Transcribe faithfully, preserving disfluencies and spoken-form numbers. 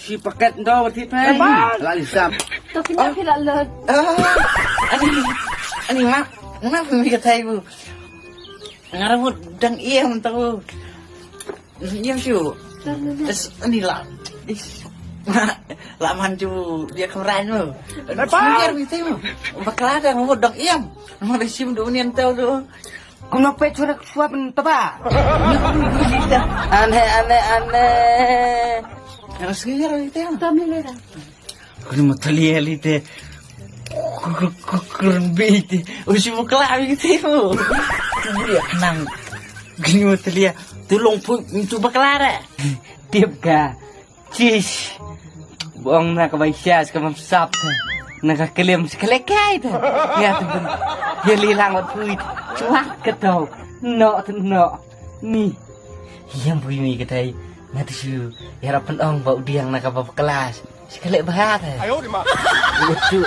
Shi paket ndo wa ti peng. Ba. La li sam. To phi la, phi la lut. Ah, ani, ani ma, ma mi ka thai bu. Nga ruh dang iem to. Iem shu. Ani la. Is. La man ju dia kamran mo. Ba. Shu dia mi thai mo. Bakla dang ruh dang iem. Ma da sim du nian to du. Kumno pe chura suap taba. Ane, ane, ane. Yang sengir ni te. Tam ni le da. Kuni matali ali te. Kurbi te. Usi mukla ali te mo. Kuni nang. Kuni matali. Tulung pu itu bakla ra. Tip ka. Chish. Bong na ka bai sha ka mam sap. Na ka kelim sekali kai ta. Ya tu pun. Ya li lang wat pui. Chuak ka tau. No tu no. Ni. Yang pui mi ka tai. Na tu shu. Ya rapan ong bau diang na ka bab kelas. Sekali bahar. Ayo di ma. Betul.